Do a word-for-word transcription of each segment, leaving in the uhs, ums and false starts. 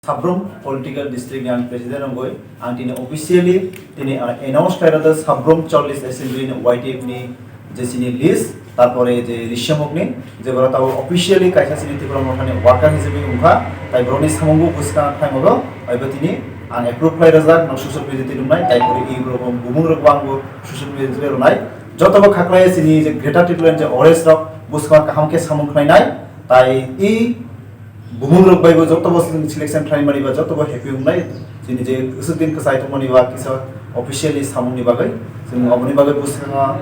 Sabrum political district ni ang president wngwi ang tini officially tini, ah, announce khlairok Sabrum chollish assembly ni Y T F ni je chini list, tarpore je Risyamuk ni je borok tabuk officially kaisa chini Tipra Motha ni worker hisabe wngkha, tai borokni samungo bwskang khlaimano, aibo tini ang approve khlai rwjak, no social media tini wngnai, tai pore i borok bumung rok bo ang bo social media tini rwnai, joto bo khaklai chini je Greater Tipraland je orange rok bwskang kaham khe samung khlainai, tai i Bumung rok bai bo joto bo selection khlai mani ba joto bo happy wngnai. Chini je usuk din kwchai tongmani ba kisa officially samung ni bagwi, chwng oboni bagwi bwskango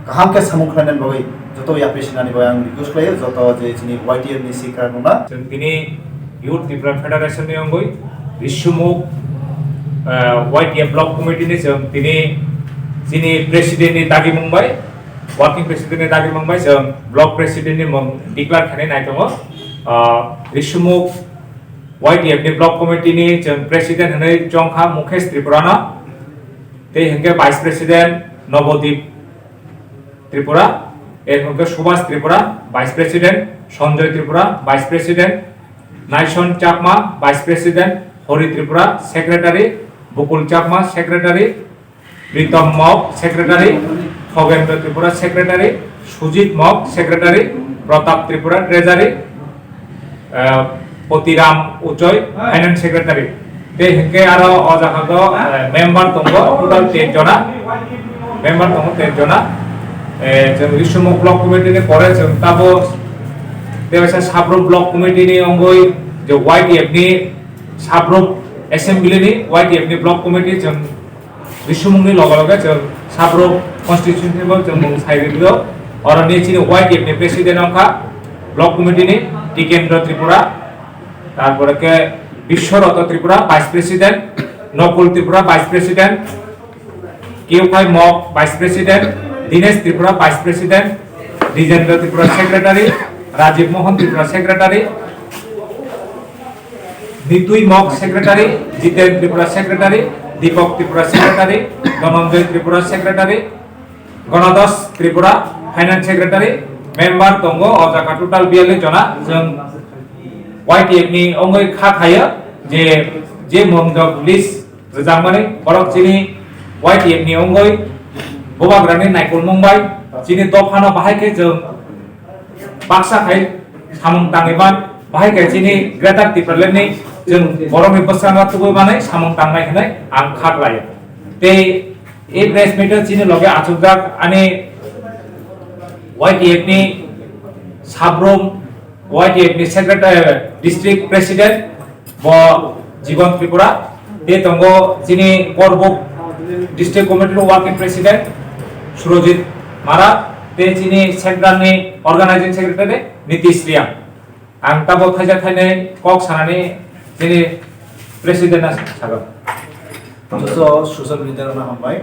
kaham khe samung khlainani bagwi joto yapri sinani bagwi ang request khlaio, joto je chini Y T F ni sikra rokno. Chwng tini Youth Tipra Federation ni wngwi Risyamuk, eh, Y T F Block Committee ni chwng tini chini president ni dagi mung bai, working president ni dagi mung bai chwng block president ni mung declare khainai nai tongo. Ah, Risyamuk Y T F ni block committee ni chwng president hwnwi chongkha Mukesh Tripura no, tei hwnkhe vice president Nobodip Tripura, er hwnkhe Subhas Tripura vice president, Sanjoy Tripura vice president, Naison Chakma vice president, Hori Tripura secretary, Bukul Chakma secretary, Pritom Mok secretary, Khogendra Tripura secretary, Sujit Mok secretary, Pratap Tripura treasury, eh, Potiram Uchoi finance secretary. Tei hwnkhe aro o jaga do, eh, member tongo total ten jona, member tongo ten jona. Eh, chwng Risyamuk block committee ni pore chwng tabo tei waisa Sabrum block committee ni wngwi je Y T F ni Sabrum assembly ni Y T F ni block committee chwng Risyamuk ni loge loge chwng Sabrum constituency ni bo chwng mung sai rio. Oro ni chini Y T F ni president wngkha block committee ni Tikendra Tripura, tarpore khe Biswarata Tripura vice president, Nokul Tripura vice president, Kiukhai Mok vice president, Dinesh Tripura vice president, Dijendra Tripura secretary, Rajiv Mohan Tripura secretary, Nitui Mok secretary, Jiten Tripura secretary, Deepak Tripura secretary, Dhananjay Tripura secretary, Ganadas Tripura finance secretary, member tongo o jaga total biyalli jona. Chwng Y T F ni wngwi kha khayo je, je mwngjak list rwjakmani borok chini Y T F ni wngwi bubagrani naikolmung bai chini dophano bahai khe chwng baksa khai samung tangwi man, bahai khe chini Greater Tipraland ni chwng borokni bwskango tubui manwi samung tangnai hwnwi ang kha khlaio. Tei e press meet o chini loge achukjak ani Y T F ni Sabrum Y T F ni secretary, district president bo Jibon Tripura, tei tongo chini Korbuk district committee ni working president Surojit Mara, tei chini central ni organizing secretary Nitish Riang. Ang tabo thaisa thainai kok sanani chini president no sago. Joto social media rokno hambai.